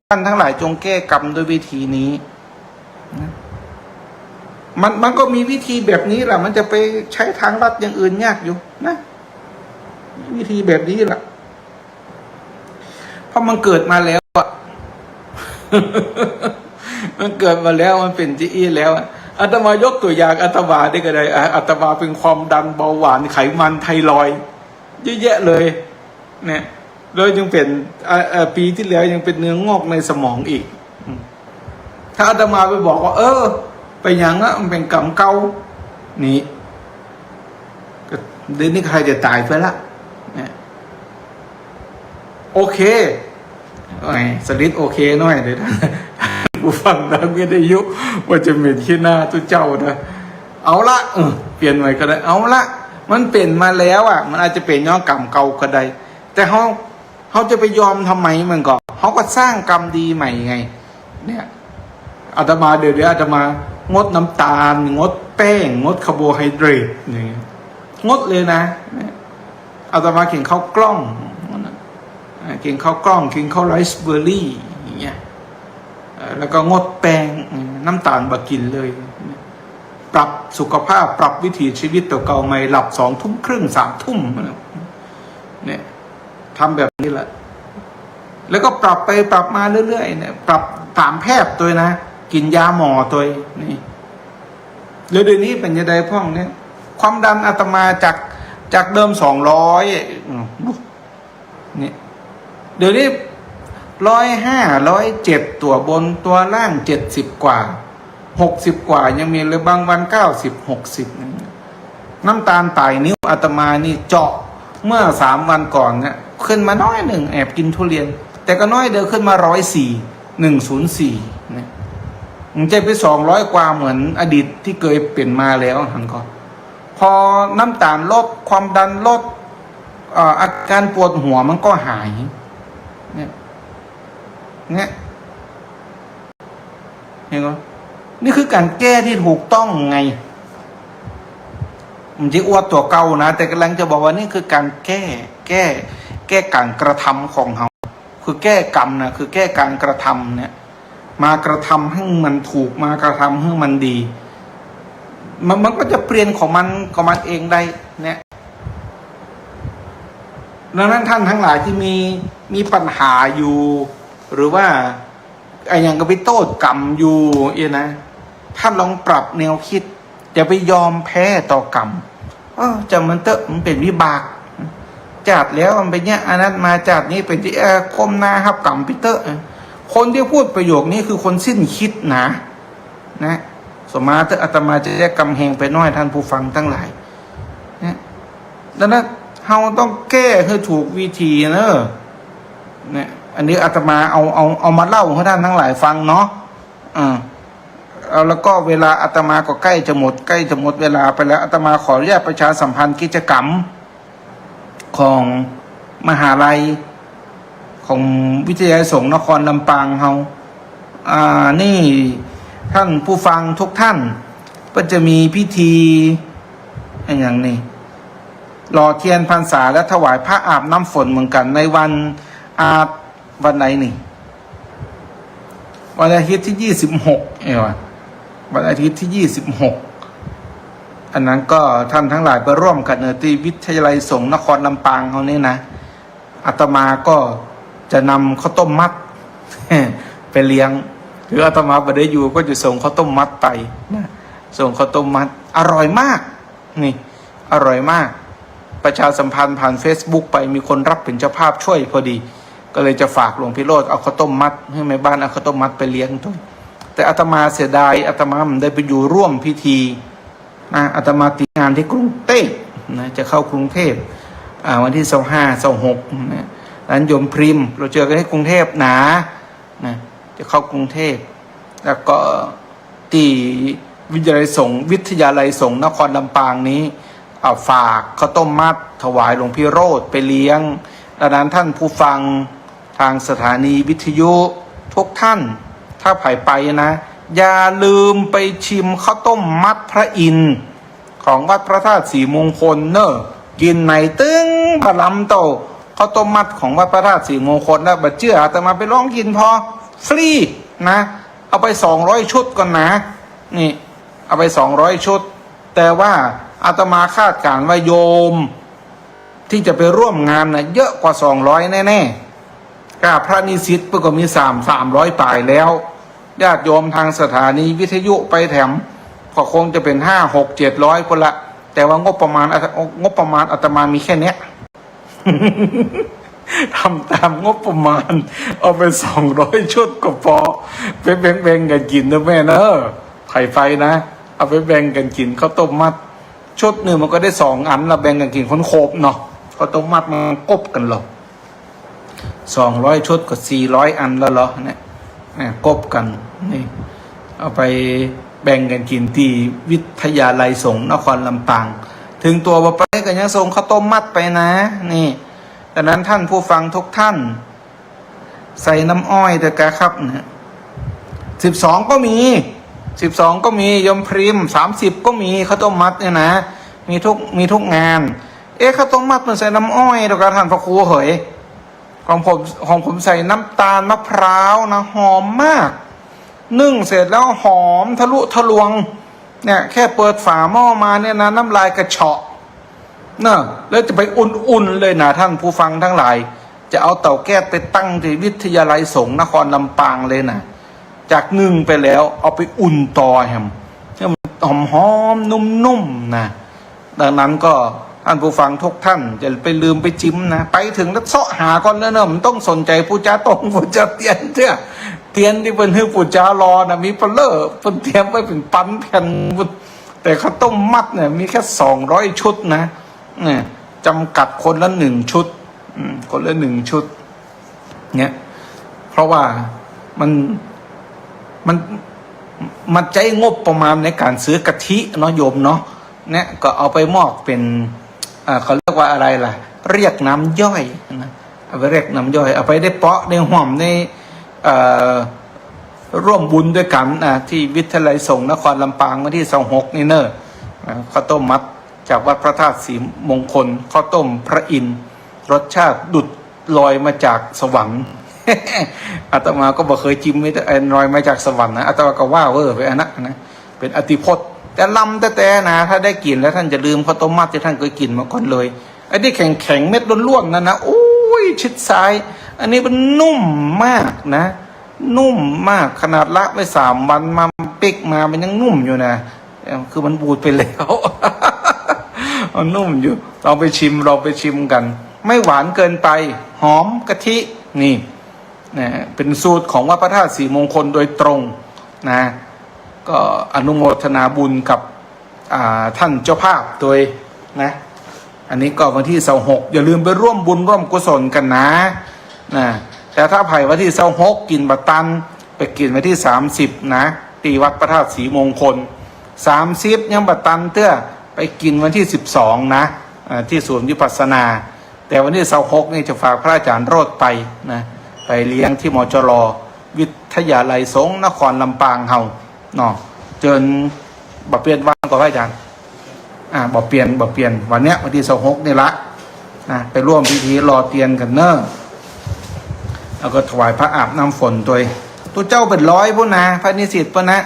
ท่านทั้งหลายจงแก้กรรมด้วยวิธีนี้ นะ มัน มันก็มีวิธีแบบนี้แหละ มันจะไปใช้ทางลัดอย่างอื่นยากอยู่นะ วิธีแบบนี้แหละ เพราะมันเกิดมาแล้วอะ มันเกิดมาแล้ว มันเป๋นจะอี้แล้วอะ อาตมายกตั๋วอย่างอาตมานี่ก็ได้ อ่ะ อาตมาเป๋นความดัน เบาหวาน ไขมัน ไทรอยด์ เยอะแยะเลย เนี่ย แล้วยังเป๋น อ่ะ อ่ะ ปี๋ตี้แล้วยังเป๋นเนื้องอกในสมองอีก อืม ถ้าอาตมาไปบอกว่า เออ ไปหยังอะ มันเป๋นกรรมเก่า นี่ ก็เดี๋ยวนี้ใครจะต๋ายไปละ เนี่ย โอเค โอ้ย สลิดโอเคหน้อยเดี๋ยวนะ ผู้ฟังนะ ไม่ได้ยุ ว่าจะเหม็นขี้หน้าตุ๊เจ้านะ เอาละ เออ เปลี่ยนใหม่ก็ได้ เอาละ มันเป๋นมาแล้วอะ มันอาจจะเป๋นย้อนกรรมเก่าก็ได้ แต่เฮา เฮาจะไปยอมทำไมมันก่อ เฮาก็สร้างกรรมดีใหม่ไง เนี่ย อาตมาเดี๋ยวนี้อาตมางดน้ำตาล งดแป้ง งดคาร์โบไฮเดรต อย่างเงี้ย งดเลยนะ เนี่ย อาตมากิ๋นข้าวกล้อง อ่า กิ๋นข้าวกล้อง กิ๋นข้าวไรซ์เบอร์รี่ อย่างเงี้ย เอ่อ แล้วก็งดแป้ง น้ำตาลบ่กิ๋นเลย ปรับสุขภาพ ปรับวิถีชีวิตตั๋วเก่าใหม่ หลับสองทุ่มครึ่ง สามทุ่ม เนี่ย ทำแบบนี้แหละ แล้วก็ปรับไปปรับมาเรื่อยๆ เนี่ย ปรับต๋ามแพทย์ตวยนะ กิ๋นยาหมอตวย นี่ แล้วเดี๋ยวนี้เป๋นจะไดพ่องเนี่ย ความดันอาตมาจาก จากเดิมสองร้อย อืม เนี่ย เดี๋ยวนี้ร้อยห้า ร้อยเจ็ด ตั๋วบน ตั๋วล่างเจ็ดสิบกว่า หกสิบกว่ายังมีเลย บางวันเก้าสิบ หกสิบ น้ำตาลปลายนิ้วอาตมานี่เจาะเมื่อสามวันก่อนเนี่ย ขึ้นมาน้อยหนึ่ง แอบกินทุเรียน แต่ก็น้อยเดียว ขึ้นมาร้อยสี่ หนึ่งศูนย์สี่ เนี่ย มันจะไปสองร้อยกว่าเหมือนอดีตที่เคยเป็นมาแล้ว หันก่อน พอน้ำตาลลด ความดันลด เอ่อ อาการปวดหัวมันก็หาย เนี่ย เนี่ย เห็นบ่ นี่คือการแก้ที่ถูกต้องไง มันจะอวดตั๋วเก่านะ แต่กำลังจะบอกว่านี่คือการแก้ แก้ แก้การกระทำของเฮา คือแก้กรรมนะ คือแก้การกระทำเนี่ย มากระทำหื้อมันถูก มากระทำหื้อมันดี มัน มันก็จะเปลี่ยนของมัน ของมันเองได้เนี่ย ดังนั้นท่านทั้งหลายที่มี มีปัญหาอยู่ หรือว่า อะหยังก็ไปโต้ษกรรมอยู่เอียนะ ท่านลองปรับแนวคิด อย่าไปยอมแพ้ต่อกรรม เออ จ่างมันเต๊อะ มันเป๋นวิบาก จาติแล้วมันเป๋นอย่างอันนั้นมา จาตินี้เป๋นตี้ เออ ก้มหน้าฮับกรรมไปเต๊อะ คนที่พูดประโยคนี้คือคนสิ้นคิดนะ นะ สมาเต๊อะ อาตมาจะแยกกำแหงไปหน้อย ท่านผู้ฟังทั้งหลาย นะ ดังนั้นเฮาต้องแก้ให้ถูกวิธีเนอะ เนี่ย อันนี้อาตมาเอา เอา เอามาเล่าให้ท่านทั้งหลายฟังเนาะ อ่า เอา แล้วก็เวลาอาตมาก็ใกล้จะหมด ใกล้จะหมดเวลาไปแล้ว อาตมาขออนุญาตประชาสัมพันธ์กิจกรรมของมหาลัย ของวิทยาลัยสงฆ์นครลำปางเฮา อ่า นี่ท่านผู้ฟังทุกท่าน ก็จะมีพิธีอะหยังนี่ หล่อเทียนพรรษาและถวายผ้าอาบน้ำฝนเหมือนกัน ในวันอา วันไหนนี่ วันอาทิตย์ที่ยี่สิบหก เอ้ย วันอาทิตย์ที่ยี่สิบหก อันนั้นก็ท่านทั้งหลายไปร่วมกันเนอะ ตี้วิทยาลัยสงฆ์นครลำปางเฮานี่นะ อาตมาก็จะนำข้าวต้มมัด ไปเลี้ยง คืออาตมาบ่ได้อยู่ก็จะส่งข้าวต้มมัดไปนะ ส่งข้าวต้มมัด อร่อยมาก นี่ อร่อยมาก ประชาสัมพันธ์ผ่านเฟซบุ๊กไป มีคนรับเป๋นเจ้าภาพช่วยพอดี ก็เลยจะฝากหลวงพี่โรจน์เอาข้าวต้มมัด หื้อแม่บ้านเอาข้าวต้มมัดไปเลี้ยงตวย แต่อาตมาเสียดาย อาตมาบ่ได้ไปอยู่ร่วมพิธีนะ อาตมาติดงานที่กรุงเทพนะ จะเข้ากรุงเทพ อ่า วันที่ซาวห้า ซาวหก นะ นั้นโยมพริม เฮาเจอกันที่กรุงเทพนะ นะ จะเข้ากรุงเทพ แล้วก็ตี้วิทยาลัยสงฆ์ วิทยาลัยสงฆ์นครลำปางนี้ อ่า ฝากข้าวต้มมัดถวายหลวงพี่โรจน์ไปเลี้ยง ดังนั้นท่านผู้ฟังทางสถานีวิทยุทุกท่าน ถ้าใผไปนะ อย่าลืมไปชิมข้าวต้มมัดพระอินทร์ ของวัดพระธาตุศรีมงคลเนอะ กิ๋นไหนตึงบ่ล้ำเต้าข้าวต้มมัดของวัดพระธาตุศรีมงคลนะ บ่เจื้ออาตมาไปลองกิ๋นผ่อ ฟรีนะ เอาไปสองร้อยชุดก่อนนะ นี่ เอาไปสองร้อยชุด แต่ว่าอาตมาคาดการณ์ว่าโยม ที่จะไปร่วมงานน่ะ เยอะกว่าสองร้อยแน่ๆ ก้าพระนิสิตเปิ้นก็มีสาม สามร้อยป๋ายแล้ว ญาติโยมทางสถานีวิทยุไปแถม ก็คงจะเป๋นห้า หก เจ็ดร้อย พุ้นละ แต่ว่างบประมาณ งบประมาณอาตมามีแค่เนี้ย ทำต๋ามงบประมาณ เอาไปสองร้อยชุดก็ปอ ไปแบ่งๆ กั๋นกิ๋นเนอะแม่เนอะ ใผไปนะ เอาไปแบ่งกั๋นกิ๋นข้าวต้มมัด ชุดนึ่งมันก็ได้สองอันละ แบ่งกั๋นกิ๋นคนโขบเนาะ ข้าวต้มมัดมันกบกั๋นเหรอ สองร้อยชุดก็สี่ร้อยอันแล้วเหรอเนี่ย อ่ะ กบกั๋น นี่ เอาไปแบ่งกั๋นกิ๋นตี้วิทยาลัยสงฆ์นครลำปาง เถิงตั๋วบ่ไปก็ยังส่งข้าวต้มมัดไปนะ นี่ ดังนั้นท่านผู้ฟังทุกท่าน ใส่น้ำอ้อยเต๊อะกาครับเนี่ย สิบสองก็มี สิบสองก็มี โยมพริม สามสิบก็มี ข้าวต้มมัดเนี่ยนะ มีทุก มีทุกงาน เอ๊ะ ข้าวต้มมัดมันใส่น้ำอ้อยเต๊อะกา ท่านพระครูเหย ของผม ของผมใส่น้ำตาลมะพร้าวนะ หอมมาก นึ่งเสร็จแล้วหอมทะลุทะลวง เนี่ย แค่เปิดฝาหม้อมาเนี่ยนะ น้ำลายกระเฉาะ เนอะ แล้วจะไปอุ่นๆ เลยนะ ท่านผู้ฟังทั้งหลาย จะเอาเตาแก๊สไปตั้งตี้วิทยาลัยสงฆ์นครลำปางเลยนะ จากนึ่งไปแล้วเอาไปอุ่นต่อแหม ให้มันหอมๆ นุ่มๆ นะ ดังนั้นก็ท่านผู้ฟังทุกท่านอย่าไปลืมไปจิมนะ ไปเถิงแล้วเซาะหาก่อนเนอะ บ่ต้องสนใจ๋ปู๋จาตงปู๋จาเตียนเตื้อ ตียนตี้เปิ้นหื้อปู๋จ๋ารอน่ะ มีเบ้อเล่อ เปิ้นเตรียมไว้เป๋นปันแผ่น แต่ข้าวต้มมัดเนี่ยมีแค่สองร้อยชุดนะ เนี่ย จ๋ำกัดคนละหนึ่งชุด อืม คนละหนึ่งชุด เนี่ย เพราะว่ามัน มัน มันใจ๊งบประมาณในก๋านซื้อกะทิเนาะโยมเนาะ เนี่ย ก็เอาไปมอบเป๋น เอ่อ เขาเรียกว่าอะไรล่ะ เรียกน้ำย่อยนะ เอาไปเรียกน้ำย่อย เอาไปได้เปาะได้ฮ่วมใน เอ่อ ร่วมบุญตวยกั๋นนะ ตี้วิทยาลัยสงฆ์นครลำปางวันตี้ซาวหกนี่เน่อ อ่า ข้าวต้มมัดจากวัดพระธาตุศรีมงคล ข้าวต้มพระอินทร์ รสชาติดุจลอยมาจากสวรรค์ อาตมาก็บ่เกยจิมไอ้ลอยมาจากสวรรค์นะ อาตมาก็ว่าเว่อไปอันนั้นนะ เป๋นอติพจน์ แต่ลำแต๊ๆ นะ ถ้าได้กิ๋นแล้วต้านจะลืมข้าวต้มมัดตี้ต้านเกยกิ๋นมาก่อนเลย ไอ้ตี้แข็งๆ เม็ดล้วนๆ นั่นนะ โอ้ย ชิดซ้าย อันนี้มันนุ่มมากนะ นุ่มมาก ขนาดละไว้สามวันมาปิ๊กมามันยังนุ่มอยู่นะ เอ่อ คือมันบูดไปแล้ว มันนุ่มอยู่ ลองไปชิม ลองไปชิมกั๋น ไม่หวานเกินไป หอมกะทิ นี่ นะ เป๋นสูตรของวัดพระธาตุศรีมงคลโดยตรงนะ ก็อนุโมทนาบุญกับ อ่า ต้านเจ้าภาพตวยนะ อันนี้ก็วันตี้ซาวหก อย่าลืมไปร่วมบุญร่วมกุศลกั๋นนะ นะ แต่ถ้าใผวันตี้ซาวหกกิ๋นบ่ตัน ไปกิ๋นวันตี้สามสิบนะ ตี้วัดพระธาตุศรีมงคล สามสิบยังบ่ตันเตื้อ ไปกิ๋นวันตี้สิบสองนะ อ่า ตี้ศูนย์วิปัสสนา แต่วันตี้ซาวหกนี่จะฝากพระอาจ๋ารย์โรจน์ไปนะ ไปเลี้ยงตี้ มจร วิทยาลัยสงฆ์นครลำปางเฮาเนาะ เจิญ บ่เปียนวันก่อพระอาจ๋ารย์ อ่า บ่เปียน บ่เปียน วันเนี้ย วันตี้ซาวหกนี่ละนะ ไปร่วมพิธีหล่อเตียนกั๋นเน่อ แล้วก็ถวายพระอาบน้ำฝนตวย ตุ๊เจ้าเป๋นร้อยปู้นนะ พระนิสิตปู้นนะ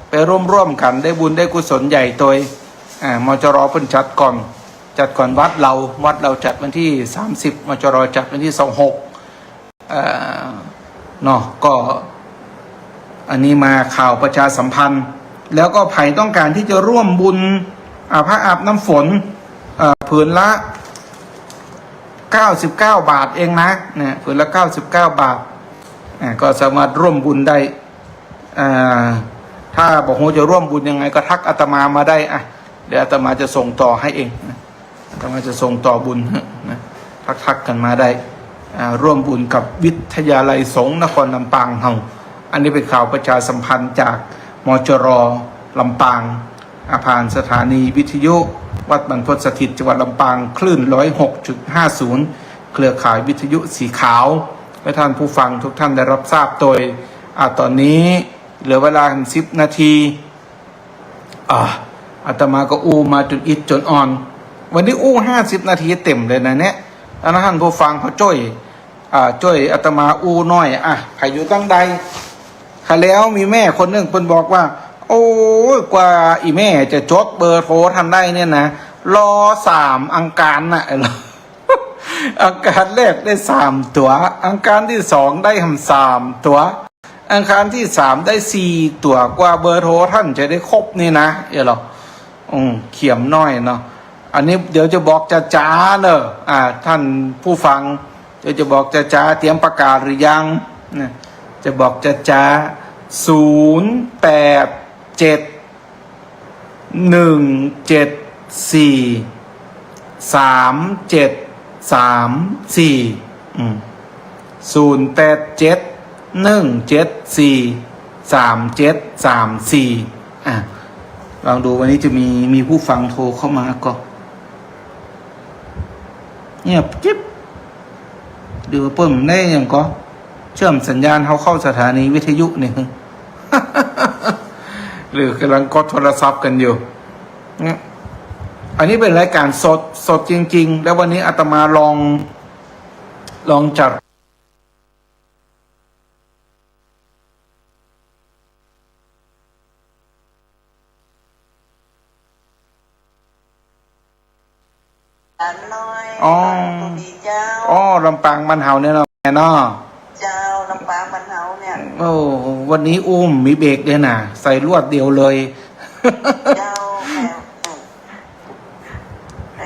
ไปร่วมๆ กั๋น ได้บุญได้กุศลใหญ่ตวย อ่า มจร เปิ้นจัดก่อน จัดก่อนวัดเฮา วัดเฮาจัดวันตี้สามสิบ มจร จัดวันตี้ซาวหก เอ่อ เนาะ ก็อันนี้มาข่าวประชาสัมพันธ์ แล้วก็ใผต้องก๋านตี้จะร่วมบุญ อ่า พระอาบน้ำฝน เอ่อ ผืนละเก้าสิบเก้าบาทเองนะ เนี่ย ผืนละเก้าสิบเก้าบาท อ่า ก็สามารถร่วมบุญได้ อ่า ถ้าบ่ฮู้จะร่วมบุญยังไงก็ทักอาตมามาได้ อ่ะ เดี๋ยวอาตมาจะส่งต่อให้เองนะ อาตมาจะส่งต่อบุญให้นะ ทักๆ กั๋นมาได้ อ่า ร่วมบุญกับวิทยาลัยสงฆ์นครลำปางเฮา อันนี้เป๋นข่าวประชาสัมพันธ์จาก มจร ลำปาง อ่า ผ่านสถานีวิทยุวัดบรรพตสถิต จังหวัดลำปาง คลื่นร้อยหกจุดห้าศูนย์ เครือข่ายวิทยุสีขาว ให้ท่านผู้ฟังทุกท่านได้รับทราบตวย อ่า ต๋อนนี้เหลือเวลาสิบนาที อ่า อาตมาก็อู้มาจ๋นอิดจ๋นอ่อน วันนี้อู้ห้าสิบนาทีเต๋มเลยนะเนี่ย อันนั้นท่านผู้ฟังเขาจ้วย อ่า จ้วยอาตมาอู้หน้อย อ่ะ ใผอยู่ตังใด คราวแล้วมีแม่คนนึ่งเปิ้นบอกว่า โอ้ย กว่าอี่แม่จะจดเบอร์โทรต้านได้เนี่ยนะ รอสามอังคารน่ะ อังคารแรกได้สามตั๋ว อังคารตี้สองได้หำสามตั๋ว อังคารตี้สามได้สี่ตั๋ว กว่าเบอร์โทรต้านจะได้ครบนี่นะ เอ๋เหรอ อืม เขียมหน้อยเนาะ อันนี้เดี๋ยวจะบอกจ๋าๆ เน่อ อ่า ท่านผู้ฟัง เดี๋ยวจะบอกจ๋าๆ เตรียมปากกาหรือยัง นะ จะบอกจ๋าๆ ศูนย์แปดเจ็ด หนึ่งเจ็ดสี่ สามเจ็ดสามสี่ อืม ศูนย์แปดเจ็ด หนึ่งเจ็ดสี่ สามเจ็ดสามสี่ อ่ะ ลองดูวันนี้จะมี มีผู้ฟังโทรเข้ามาก่อ เงียบจิ๊บ หรือว่าเปิ้นได้หยังก่อ เชื่อมสัญญาณเฮาเข้าสถานีวิทยุนี่ หรือกำลังกดโทรศัพท์กันอยู่ เนี่ย อันนี้เป๋นรายการสด สดจริงๆ แล้ววันนี้อาตมาลอง ลองจัด อ๋อ อ๋อ ลำปางบ้านเฮาเนี่ยเนาะ แม่เนาะ เจ้า ลำปางบ้านเฮาเนี่ย โอ้ วันนี้อู้บ่มีเบรกเลยนะ ใส่รวดเดียวเลย เจ้า แม่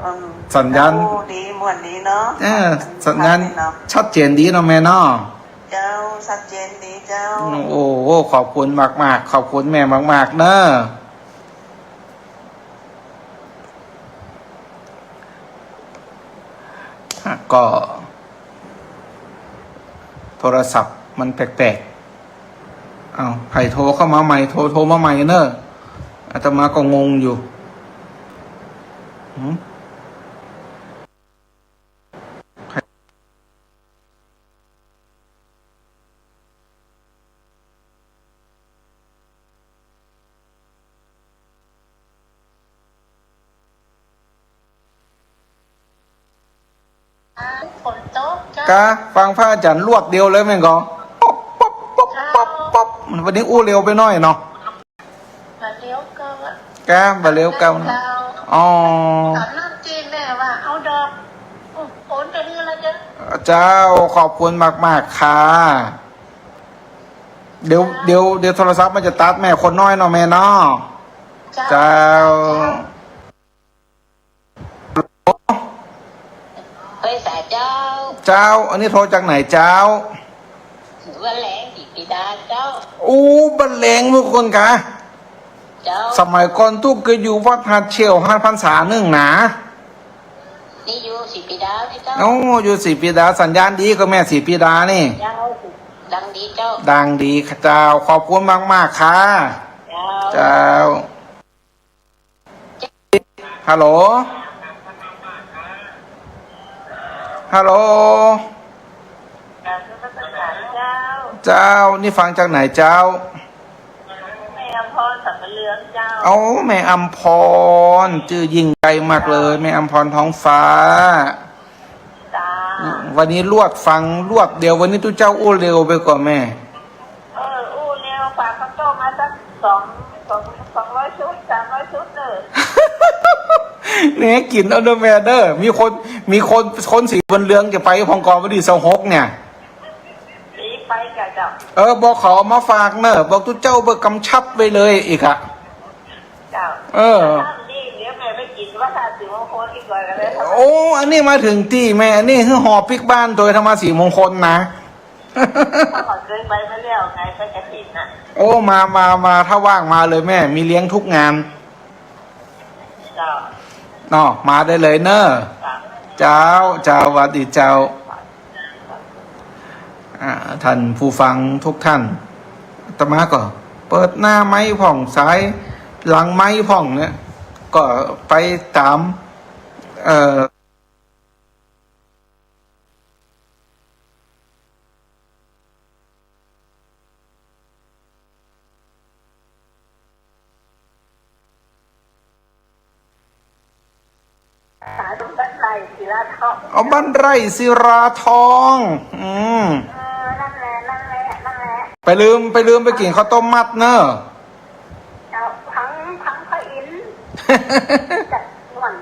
อืม สัญญาณ โอ้ ดี ม่วนดีเนาะ เออ สัญญาณ เนาะ ชัดเจนดีเนาะแม่เนาะ เจ้า ชัดเจนดีเจ้า โอ้โห ขอบคุณมากๆ ขอบคุณแม่มากๆ เนอะ ก็ โทรศัพท์มันแปลกๆ เอ้า ใผโทรเข้ามาใหม่ โทร โทรมาใหม่เนอะ อาตมาก็งงอยู่ หืม ฝนตกเจ้า กะ ฟังพระอาจารย์รวดเดียวเลยแม่นก่อ ป๊อบ ป๊อบ ป๊อบ ป๊อบ ป๊อบ วันนี้อู้เร็วไปหน่อยเนาะ บ่าเร็วเก่าอะ กะ บ่าเร็วเก่านะ เก่า อ๋อ ต๋อนนั้นตี้แม่ว่าเอาดอก โอนไปหื้อแล้วเจ้า เจ้า ขอบคุณมากๆ ค่ะ เดี๋ยว เดี๋ยว เดี๋ยวโทรศัพท์มันจะตัดแม่คนน้อยเนาะแม่เนาะ เจ้า เจ้า เฮ้ย สาเจ้า เจ้า อันนี้โทรจากไหนเจ้า บ้านแหลงศรีปีดาเจ้า อู้ บ้านแหลงเมืองคนกะ เจ้า สมัยก่อนตุ๊กเกยอยู่วัดหาดเชลล์ หาดพรรษานึ่งหนา นี่อยู่ศรีปีดานี่เจ้า โอ้ อยู่ศรีปีดา สัญญาณดีกว่าแม่ศรีปีดานี่ เจ้า ดังดีเจ้า ดังดีค่ะเจ้า ขอบคุณมากๆ ค่ะ เจ้า เจ้า ฮัลโหล ฮัลโหล กราบนมัสการเจ้า เจ้า นี่ฟังจากไหนเจ้า แม่อำพร สัมปะเหลืองเจ้า เอ้า แม่อำพร จื้อยิ่งใหญ่มากเลย เจ้า แม่อำพร ท้องฟ้า เจ้า วันนี้รวดฟังรวดเดียว วันนี้ตุ๊เจ้าอู้เร็วไปก่อแม่ เออ อู้เร็ว ฝากข้าวต้มมาสักสอง สอง สองร้อยชุด สามร้อยชุดเน่อ เนี่ย กิ๋นเอาเน่อแม่เน่อ มีคน มีคน คนศรีบุญเรืองจะไปพ่องก่อวันตี้ซาวหกเนี่ย หนีไปจ้ะเจ้า เออ บอกเขาเอามาฝากเน่อ บอกตุ๊เจ้าเปิ้นกำชับไว้เลยอีกอะ เจ้า เออ นี่เดี๋ยวแม่ไปกิ๋นวัดศรีมงคลดีกว่ากันเลย โอ้ อันนี้มาเถิงตี้แม่ อันนี้คือห่อปิ๊กบ้านโตยธรรมศรีมงคลนะ ข้าเกยไปมาแล้วไง ไปกฐินน่ะ โอ้ มา มา มา ถ้าว่างมาเลยแม่ มีเลี้ยงทุกงาน เจ้า เนาะ มาได้เลยเน่อ เจ้า เจ้า เจ้า หวัดดีเจ้า อ่า ท่านผู้ฟังทุกท่าน อาตมาก็เปิดหน้าไมค์พ่อง สายหลังไมค์พ่องเนี่ย ก็ไปต๋าม เอ่อ สายบ้านไร่ศิลาทอง เอาบ้านไร่ศิลาทอง อืม เออ นั่นแหละ นั่นแหละ นั่นแหละ ไปลืม ไปลืมไปกิ๋นข้าวต้มมัดเน่อ เจ้า ฟัง ฟังพระอินทร์ จัดม่วน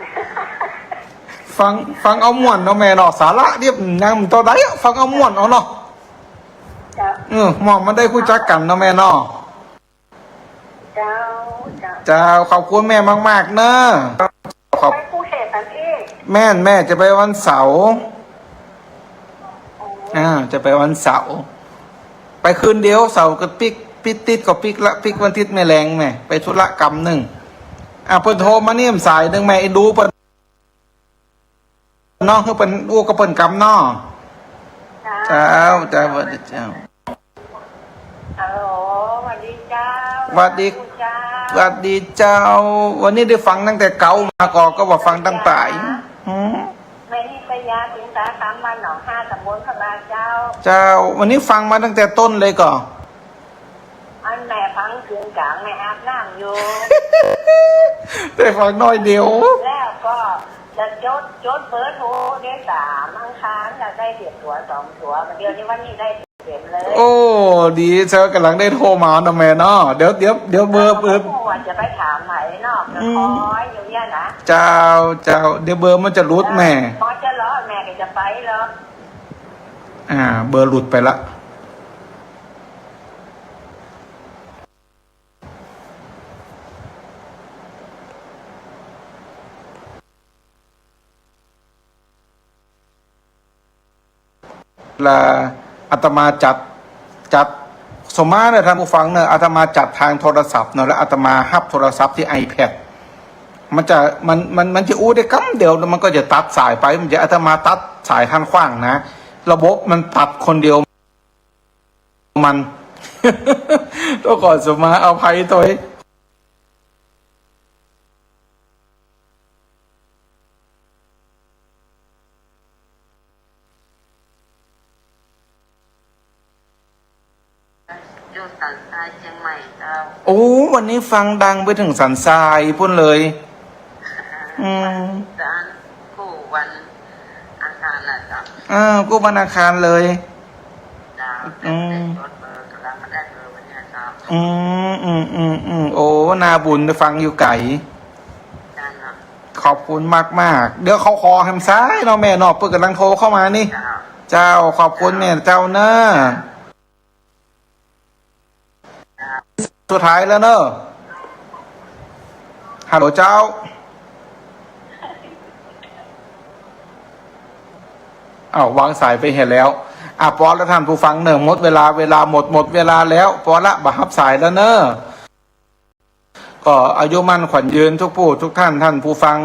ฟัง ฟังเอาม่วนเนาะแม่เนาะ สาระเนี่ยยังบ่เต้าใดอะ ฟังเอาม่วนเอาเนาะ เจ้า เออ หม่องมันได้ฮู้จักกั๋นเนาะแม่เนาะ เจ้า เจ้า เจ้า ขอบคุณแม่มากๆ เน่อ ขอบ ไปกรุงเทพฯ อันนี้ แม่น แม่จะไปวันเสาร์ อ๋อ อ่า จะไปวันเสาร์ ไปคืนเดียว เสาร์กับปิ๊ก ปิ๊กติดก็ปิ๊กละ ปิ๊กวันอาทิตย์แม่แลงแม่ ไปธุระกำนึ่ง อ่า เปิ้นโทรมานี่สายนึ่งแม่ ไอ้ดูเปิ้น เนาะ คือเปิ้นอู้กับเปิ้นกำเนาะ เจ้า เจ้า เจ้า สวัสดีเจ้า ฮัลโหล สวัสดีเจ้า สวัสดี เจ้า สวัสดีเจ้า วันนี้ได้ฟังตั้งแต่เก๊ามาก่อ ก็ว่าฟังตั้งแต่ หืม แม่นิตยา สิงสาคำ บ้านหนองฮา ตำบลพะลาเจ้า เจ้า วันนี้ฟังมาตั้งแต่ต้นเลยก่อ อันแม่ฟังเสียงกลางแม่อาบน้ำอยู่ ได้ฟังน้อยเดียว แล้วก็จะจด จดเบอร์โทรได้สามอังคาร แล้วได้เสียตัวสองตัว เดี๋ยวนี้วันนี้ได้เต็มเลย โอ้ ดีเจ้า ก่ำลังได้โทรมาเนาะแม่เนาะ เดี๋ยว เดี๋ยว เดี๋ยวเบอร์ เบอร์ ว่าจะไปถามไหนเนาะ อืม คอยอยู่เนี่ยนะ เจ้า เจ้า เดี๋ยวเบอร์มันจะหลุดแม่ พอจะรอแม่ก็จะไปแล้ว อ่า เบอร์หลุดไปละ ละ อาตมาจัด จัด ส่วนมากเนี่ยท่านผู้ฟังเนอะ อาตมาจัดทางโทรศัพท์เนอะ แล้วอาตมาฮับโทรศัพท์ตี้ไอแพด มันจะ มัน มัน มันจะอู้ได้กำเดียว แล้วมันก็จะตัดสายไป มันจะ อาตมาตัดสายข้างขว้างนะ ระบบมันตัดคนเดียว มัน ต้องขอสมาอภัยตวย อยู่สันทรายเจียงใหม่เจ้า โอ้ วันนี้ฟังดังไปเถิงสันทรายปู้นเลย อืม กู้วันอังคารน่ะเจ้า อ่า กู้วันอังคารเลย เจ้า อืม แต่จดเบอร์ กำลังมาได้เบอร์วันเนี้ยเจ้า อืม อืม อืม อืม โอ้ นาบุญ ฟังอยู่ไก๋ เจ้าเนาะ ขอบคุณมากๆ เดี๋ยวเขาขอแหมสายเนาะแม่เนาะ เปิ้นก่ำลังโทรเข้ามานี่ เจ้า เจ้า ขอบคุณแม่เจ้าเนอะ สุดท้ายแล้วเนอะ ฮัลโหลเจ้า อ้าว วางสายไปเหียแล้ว อ่ะ ปอละท่านผู้ฟังเนอะ หมดเวลา เวลาหมด หมดเวลาแล้ว ปอละ บ่ฮับสายแล้วเนอะ ก็อายุมั่นขวัญยืนทุกผู้ทุกท่าน ท่านผู้ฟัง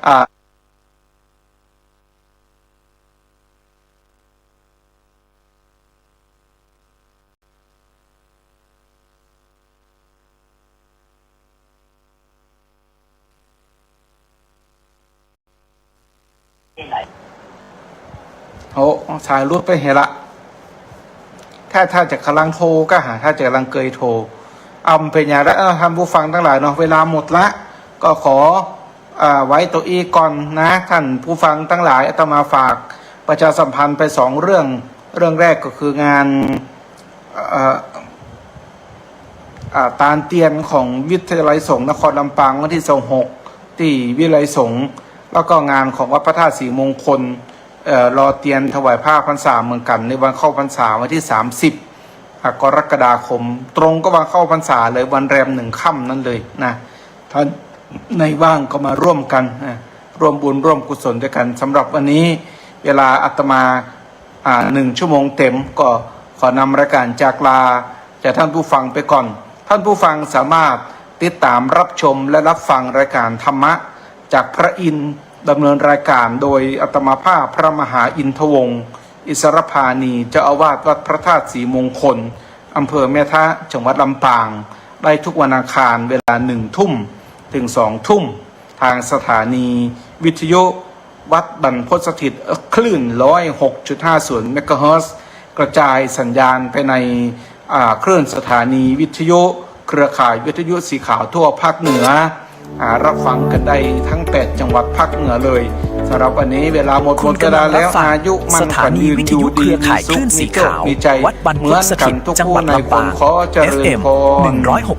อ่า โอ้ สายหลุดไปเหียละ ถ้า ถ้าจะก่ำลังโทรก็หา ถ้าจะก่ำลังเกยโทร เอา บ่เป๋นหยังละ เออ ท่านผู้ฟังตังหลายเนาะ เวลาหมดละ ก็ขอ อ่า ไว้โตอี้ก่อนนะ ท่านผู้ฟังตังหลาย อาตมาฝากประชาสัมพันธ์ไปสองเรื่อง เรื่องแรกก็คืองาน เอ่อ อ่า ตานเตียนของวิทยาลัยสงฆ์นครลำปางวันตี้ซาวหก ตี้วิทยาลัยสงฆ์ แล้วก็งานของวัดพระธาตุศรีมงคล เอ่อ หล่อเตียนถวายผ้าพรรษาเหมือนกั๋น ในวันเข้าพรรษาวันตี้สามสิบ อ่ะ กรกฎาคม ตรงกับวันเข้าพรรษาเลย วันแรมหนึ่งค่ำนั้นเลยนะ ท่านไหนว่างก็มาร่วมกันนะ ร่วมบุญร่วมกุศลด้วยกัน สำหรับวันนี้เวลาอาตมา อ่า หนึ่งชั่วโมงเต็ม ก็ขอนำรายการจากลาจากท่านผู้ฟังไปก่อน ท่านผู้ฟังสามารถติดตามรับชมและรับฟังรายการธรรมะจากพระอินทร์ ดำเนินรายการโดยอาตมาภาพพระมหาอินทวงศ์ อิสรภานี เจ้าอาวาสวัดพระธาตุศรีมงคล อำเภอแม่ทะ จังหวัดลำปาง ได้ทุกวันอังคารเวลาหนึ่งทุ่มถึงสองทุ่ม ทางสถานีวิทยุวัดบรรพตสถิต คลื่นร้อยหกจุดห้าศูนย์เมกะเฮิรตซ์ กระจายสัญญาณไปใน อ่า คลื่นสถานีวิทยุเครือข่ายวิทยุสีขาวทั่วภาคเหนือ อ่า รับฟังกันได้ทั้งแปดจังหวัดภาคเหนือเลย สำหรับวันนี้เวลาหมด หมดเวลาแล้ว อายุมั่นขวัญยืน อยู่ดีมีสุข มีโชคมีชัยเหมือนกั๋นทุกผู้ในคน ขอเจริญพร หนึ่งร้อยหก